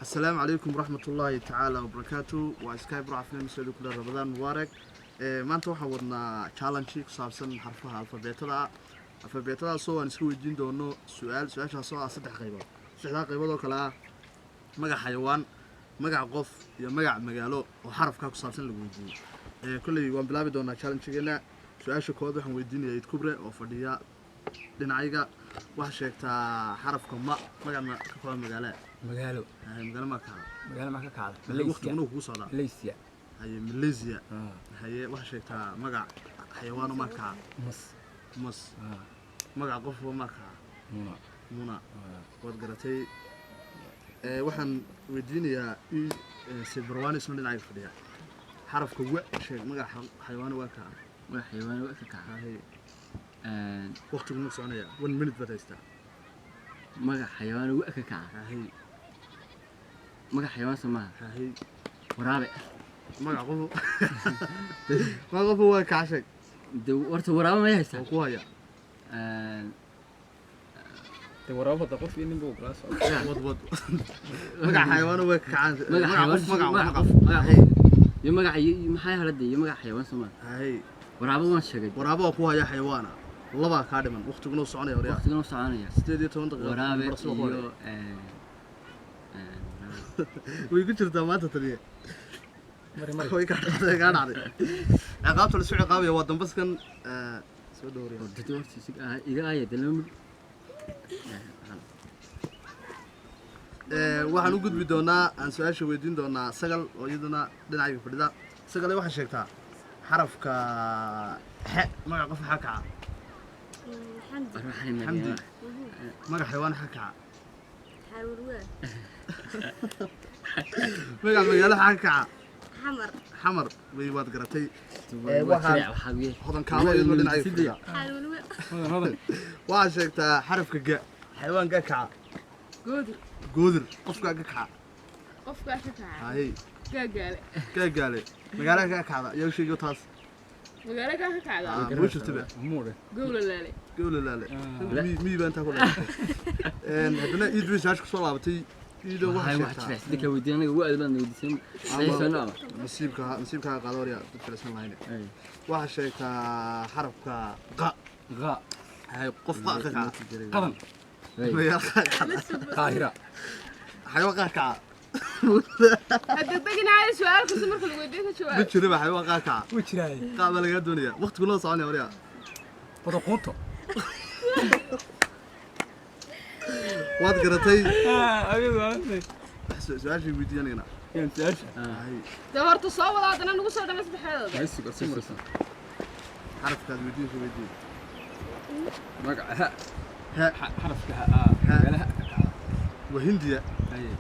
Asalaamu calaykum waraxmatullaahi tacaala wabarakaatu. Waa Sky Burca Films kule. Ramadaan mubaarak. Maanta waxaan wadnaa challenge ku saabsan xarfaha alfabeetada ah, alfabeetadaasoo aan iska weydiin doono su-aal, su-aashaasoo ah saddex qaybood. Saddexdaa qaybood oo kale ah magac xayawaan, magac qof iyo magac magaalo oo xarafkaa ku saabsan lagu weydiiyey. Kolley waan bilaabi doonaa challengegeena. Su-aasha koowaad waxaan weydiinayaa Iid Kubre oo fadhiya dhinacayga. Waxaa sheegtaa xarafka ma, magac ma ka kooban magaala. Magaalo. Haye, magaalo maa kacda? Magaalo maa ka kacda? Waqtiguna kugu socdaa. Malaysia. Haye, Malaysia. Haye, waxaa sheegtaa magac xayawaano maa kaca. Mas. Mas. Magac qofba maa kaca? Muna. Muna, waad garatay. Waxaan weydiinayaa Sayid Barwaani, isna dhinacayga fadhiya, xarafka wa sheeg, magac xayawaano waa kaca. Waa xayawaan waa ka kaca. Haye, waqtiguna soconaya, 1 minute baad haystaa. Magac xayawaan waa ka kaca. Haye. Magac xayawaan soo maaha? Haye. Waraabe. Magac qof, magac qof waa kaca sheeg. De horta waraabe ma haysaa? Oo ku haya. De waraabada qof iyo nin buu kala socda. Wad wad, magac xayawaano waa kacaan. Magac magac qof. xayawaan. Magac magac qof. qof, magac Haye. qof iyo magac iyo maxay halade iyo magac xayawaan soo maaha? Haye. Waraabe waan sheegay. Waraabo waa ku haya xayawaana, labaa kaa dhiman, waqtiguna uu soconaya waryaa. Waqtigana u soconaya. 18 daqiiqo. Waraabe barasada ku iyo haya. Way ku jirtaa maanta taniye. Mari mari. Way kaa dhacday, kaa dhacday. Ciqaabta la isu ciqaabaya waa dambaskan. Soo dhowriya. Horta horta sig ah iga aaya de lama. Waxaan u gudbi doonaa aan su-aasha weydiin doonaa Sagal oo iyaduna dhinacayga fadhida. Sagale, waxaa sheegtaa xarafka xe, magac qof xaa kaca. Xamdi. Xamdi. Magac xayawaan xaa kaca? Xarurwaa. Magac magaalo xaa kaca? Xamar. Xamar way, waad garatay. Waxaa Hodan Kaabo iyaduna dhinacayga fadhida. Xarurwaa. Hodan, Hodan. Waxaa sheegtaa xarafka ga, xayawaan ga kaca. Goodir. Goodir. Qofkaa ga kaca? Qofkaa ka kaca? Haye. Gaagaale. Gaagaale. Magaalaha kaa kacda yaa sheegayo taas? Magaalo kaa ka kacda? Ah, ma jirtaba. Muure. Gowlalaale. Gowlalaale. Miyi baa intaa ku dhalay. Haddana Iid bay su-aasha kusoo laabatay. Iido, waxaa waxaa sheegtaa jira sida ka weydiin aniga waa baan weydiisan soo ama nasiibka, nasiibkaaga qaado waryaa, dad jilicsan lahayne. Waxaa sheegtaa xarafka qa. Qa. Haye, qof qa ka kaca. Qadan. Magaalo qa ka kacda. Qaahira. Xayawaan qa kaca. Ha degdeginaayo, su-aal kasta marka lagu weydiiyo ka Ma jawaab. jiraba xayawaan qa kaca. Wuu jiraaye. Qa baa lagaa doonaya, waqtigu noo soconaya waryaa. Badaquunto. Waad garatay. Adigu waalantahay. Su-aashii weydiiya anigana. Yaan su-aasha. Haye. Dee horta soo wada, haddana nagu soo dhama saddexdeedooda. Haysigo si marsan. Xarafkaad weydiinayso weydii. Magaca ha. Ha. Xarafka ha. Magaalaha ka kacda. Waa Hindiya. Haye.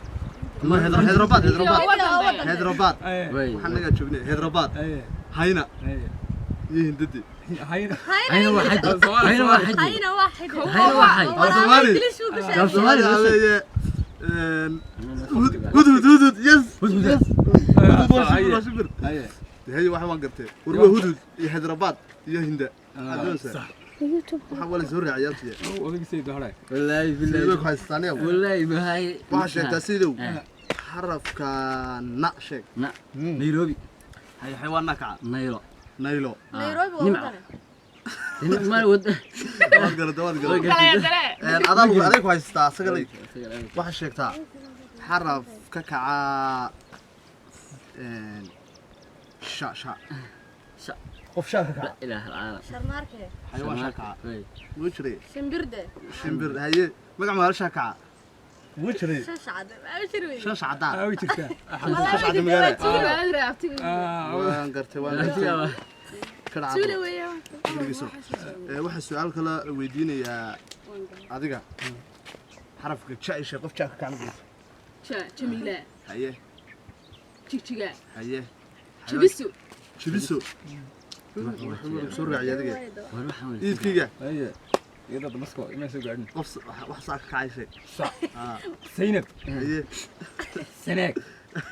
Ama Hyderabad, Hyderabad. Wadan. Hyderabad. Haye. Waxaan nagaa joognay Hyderabad. Haye. Hayna. Haye. Iyo Hindadi. Hayna. hayna waa xaji, hayna waa xaji. Hayna waaxid. Hayna waa xaj. Af Soomaali. Ingiliish buu ku sheegay. Af Soomaali. Waxaa weeye, hudhud, hudhud, yes. Hudhud. Yes, hudhud waa shibir, waa shibir. Haye. Haye, waxa waan gartay war, waa hudhud iyo Hyderabad iyo Hinda. Adoonsa waxaa waa la soo raaciyay abtiya. Odayga sayid hore. Wallaahi sidee billahi. Ku haystaan yaw. Wallaahi mahay. Waxaa sheegtaa sidow Eh. xarafka na sheeg. Na, Nairobi. Haye, xayawaan na kaca. Nailo. Naylo. Nairobi waa Nimco. wadan. Ma wad. Waad garatay, waad garatay. Kala daree. Adaa lagu aday ku haystaa. Sagalay, waxaa sheegtaa xaraf ka kaca sha sha. Sha. Qof sha ka kaca. La ilaha alcaalam. Sharmaarke. Xayawaan sha kaca wuu jiray. Shimbirde. Shimbir. Haye, magac magaalo sha kaca wuu jiray. Shashacad. Ma jiri weydi. Sha shacdaa. Way jirtaa. Sha shacda magaala. Magaalada raabtiga. Waan gartay, waan gartay. Ka dhacdo. Suule weeyaan. Gurigiisa. Waxaa su-aal kale weydiinayaa adiga, xarafka ja ishe, qof ja ka kaca magaciisa. Ja, Jamiila. Haye. Jigjiga. Haye. Jabiso. Jibiso. Wuxuu soo raaciyay adiga iidkayga. Haye. Iyada damasko ima soo gaadhin. Qof wax saa ka kacay sheeg. Sa. Ah. Zaynab. Haye. Sanaag.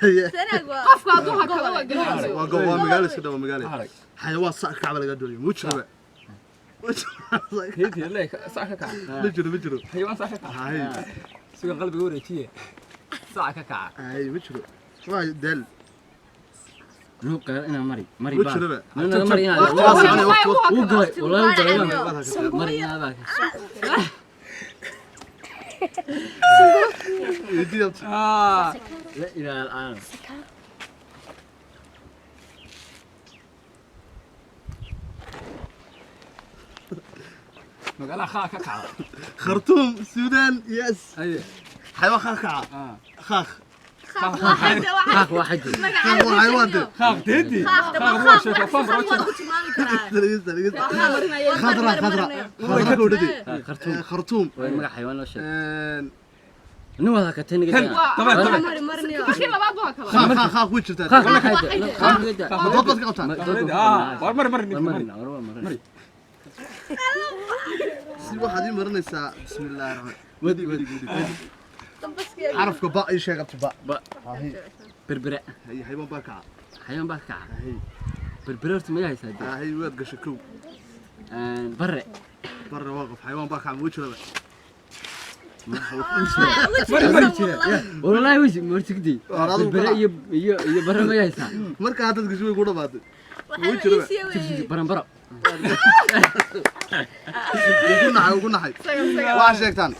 Haye. Sanaag waa. Qofka hadduu hakado waa galayso. Waa waa magaalo iska dhawa magaalo. Harag. Xayawaan saa ka kacba laga doonayo muu jiraba. Heeti leey sa ka kaca. Ma jiro, ma jiro. Xayawaan sa ka kaca. Haye. Sugan qalbiga wareejiye. Sac ka kaca. Ay, ma jiro. Waa daal. Nuu qeer inaa mari mari Ma baa. jiraba. Nuu mari inaa. Waqti waa soconaya, waqti waqti. Wuu galay wallahi wuu galay. Waqti. Mari inaa baa. Weydii abti. Ah. La ilaaha alcaalam. Magaala khaa ka kacda. Khartoum, Suudaan, yes. Haye. Xayawaan khaaq kaca. Ah. Khaaq. Khaaq waa xagga, waa Qaaq waa xagga. Khaaq waa xayawaan de. Khaaq deedi. Khaaq, Khaaq khaaq waa sheeko waa fan khaaq rojo. waa ku tilmaami karaa. Dhegeysta, dhegeysta. Waa marinayo, Khadra, khadra. Khadra ka odhadi. Khartuum. Khartoum. Waa magac xayawaan loo sheegay. Een, Nin wada ka taniga. Kan. Taban taban. Mari, marinayo. Markii labaad waa kala. khaaq, khaaq, khaaq way jirtaa. Qaaq waa xagga. Qaaq Ma dood baad ka qabtaan? Ah, war mari mari ninka mari. mari. Si waxaad ii marinaysaa bismillaahi raxmaan. Wadi, wadi, wadi. Dambaskiya. Xarafka ba ii sheeg abti ba. Ba. Haye, Berbera. haye, xayawaan baa kaca. Xayawaan baa kaca. Haye, Berbera horta ma haysaa dee. haye, waad gashay kow. Barre. Barre waa qof, xayawaan baa kaca, ma jiraba. Mari, mari. Wallahi wisi martigdi. Waar adigu Berbera kaca. iyo iyo iyo barre ma haysaa. Marka haddaad gashay way ku dhamaatay. Waxaa jiraba. ii sii weeyey. Baranbaro. Ugu naxay, ugu naxay. Sagal, sagal. Waxaa sheegtaan.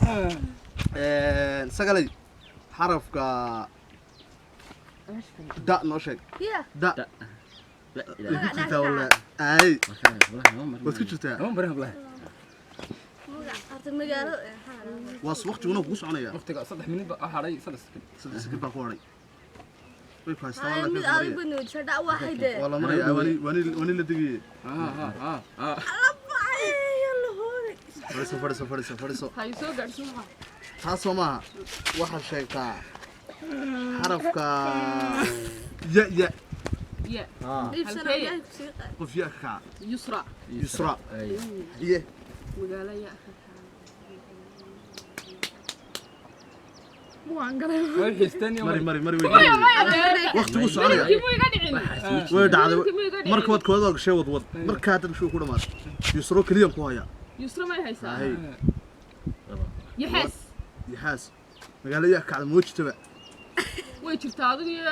Sagalay xarafka da noo sheeg. Yeah. Da. Da. La Way ilaaha. ku jirtaa wallahi. Ay, Wallahi ma marin. waad ku jirtaa. Lama marin hablaha. Magac, horta magaalo, maxaa la Waa waqtiguna kugu soconaya. Waqtiga 3 minute ba hadhay 3 second. 3 second baa ku hadhay. Way ku haystaa dhahaa? wallahi Mid ka adag maraya. baad nuujisay, dhac waa xagga. Waa la maraya, waani la degayay. Ah ah ah ah. Alla bacay, alla hooray. Fadhiiso, fadhiiso, fadhiiso, fadhiiso. Ha ii soo gaadhsiin waxaa. Taas soo maaha. Waxaad sheegtaa xarafka ya ya. Ya. Ah. Iibsana, Halkee? ilaahay ku sii qaad. Qof ya ka kaca. Yusra. Yusra. Iye. Magaalo ya. Waan galay. Way xiisteen iyo Mari mari mari way. Maya, maya. Waqtigu soconaya. Midabkii muu iga dhicin. Way dhacday. Midabkii muu iga dhicin. Marka waad kooda waad gashay wad wad. Marka haddaad gashay way ku dhamaatay. Yusro keliya ku haya. Yusra may haysaa. Haye. Yaxaas. Yaxaas. Magaalo ya kacda ma jirtaba. Way jirtaa adigu iyo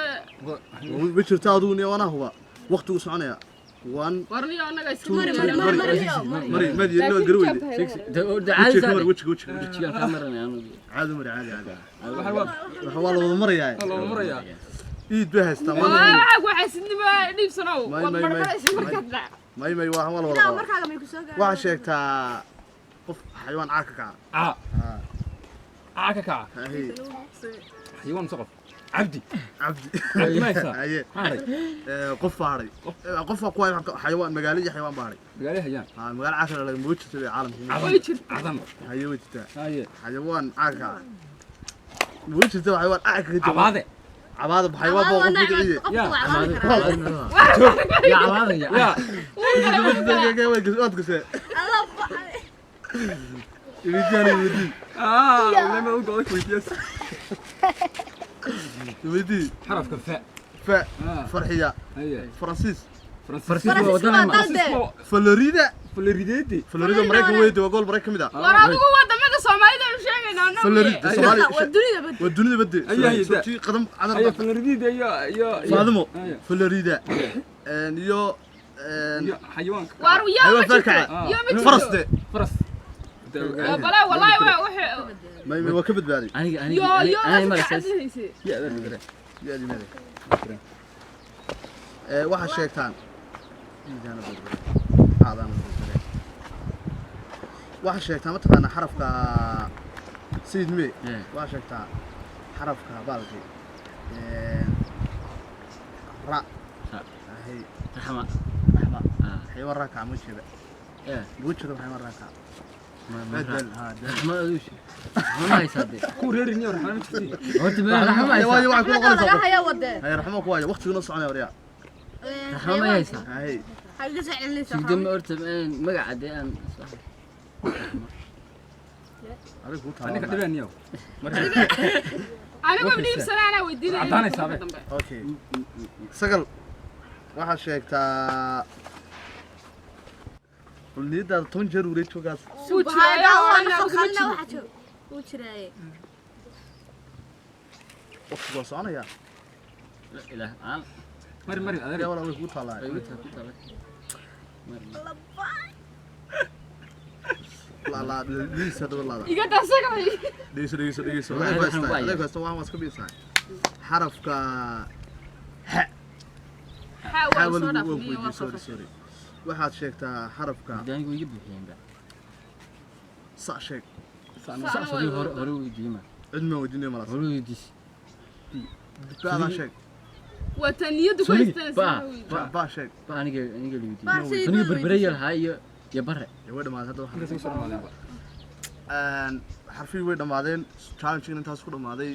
Ma jirtaa adigu niyo anaa huba. Waqtigu soconaya. One, warniyo annaga iska two, Mari, three, mari, mari. mari, mari. Mari, mari, inaad gari weyday. Wejiga ka mari, wejiga, wejiga. Wejiga ka marinaya anigu. Caadi mari, caadi, caadi. Waxa waa Waxa waa la wada marayaa. loo marayaa. Iid bay haystaa maanta. Waxaa ku xasidnimo dhiibsanow. May, Waad may, may. marmaraysa markaad dhac. May, may, waa la wada Ilaa qabaa. markaaga may ku soo gaadhaan. Waxaa sheegtaa qof xayawaan caag ka kaca. Ah. Ah. Ah ka kaca. Haye. Xayawaan soo qof. Cabdi. Cabdi. Cabdi ma haysaa? Haye. Maxaa hadhay? Qof baa hadhay. Qof baa ku haya xayawaan, magaalo iyo xayawaan baa hadhay. Magaalo hayaan. Ah, magaalo caag ka laga ma jirto caalamka. Way jirtaa. Cadan. Haye, way jirtaa. Haye. Xayawaan caag ka kaca. Ma jirto xayawaan caag ka kaca. Cabaade. Cabaada xayawaan baa qof Cabaad waa magaciye. nacmad, qofku Ya. waa cabaadi karaa. Ya cabaadaya. Ya. Waad gasee. Alla bacay. Iweydiin, iweydii. Ah, lama u go'ay weydiiyas. Iweydii. Xarafka fa. Fa. Ah. Farxiya. Haye. Faransiis. Faransiis. Faransiis waa waddan ma. Dalde. Florida. Florideedi. Florida Maraykan weeyde waa gobol Maraykan ka mid ah. War adigu wadamada Soomaalida u sheegaynaa annagu. Florida Soomaaliya. Waa dunida bad. Waa dunida badde. Aye, aye, da. Sabti qadam cadar. Haye Florideedi iyo iyo Faadimo. Haye. Florida. Een iyo een Iyo xayawaanka. War yaa ma xayawaan jirto. farkaca. Yaa ma jirto. Faras de. Faras. Waa balaa wallahi waa waxa May may waa ka badbaaday. Aniga aniga yo yo aniga ma maraysaa. Ya adeer. Ya adeer. Waxaa sheegtaan. Iidaana badbaaday. Aadaana badbaaday. Waxaa sheegtaa mataqaanaa xarafka sayid me. Waxaa sheegtaa xarafka baalki. Ra. Ra. Ahay. Raxma. Raxma. Ah. Xayawaan raakaa ma jira. Eh. Ma jiro xayawaan raakaa. Ma Bedel, ha, del. Raxma adigu. Raxma ma haysaa dee. Ku reerin iyo raxma ma jirti. Horta ma raxma ma Xayawaan haysaa. waxay ku Raxmada laga noqonaysaa. hayaa wadee. Hay raxmo ku haya waqtigu noo soconaya waryaa. Raxma ma haysaa. Hay. Xagga soo celinaysaa. Sigde ma horta magaca dee aan Adiga ku Aniga taala. dhibaan iyo. Anigu dhiibsanaa anaa weydiinaya. Caddaanaysaa be. Okay. Sagal waxaa sheegtaa bal niyadaada 10 jeer wareegtoogaas. Wuu Subhanallah, jiraayaa waa anaa nafaqalna uguma jiro. waxa joog. Wuu jiraaye. Waqtigu waa soconayaa. La ilaah aan. Mari mari adeer. Yaa walaa, way kugu taallaa. Ay igu tahay ku taala. La la dhegeyso haddaba laada. Iga daasaga. Dhegeyso, dhegeyso, dhegeyso. Wallahi Adeeg waxaan haysta, waaya. adeeg haysta, waan iska biisaa. Xarafka xa. Xaa waa xaa soo weligu waan dhaafnay, waa weydiiyey, sorry, soo. Sorry. Waxaad sheegtaa xarafka Dee anigu iga buuxiyeen ba. sa sheeg. Sa- Saas hore hore hore weydiiyey ma. Cid ma weydiinayo malaas. Hore weydiis. Ba'daa sheeg. Waa taa niyadda ku Suuligii, haystaan. ba ba. Ba sheeg. Ba aniga la weydiiyey. Baa sidii Aniga baa berbere iyo lahaa iyo bare. Dee way dhamaaday hadda waxaa. Intaas ugu soo dhamaadeen. Xarfihii way dhammaadeen, challenge intaas ku dhammaaday.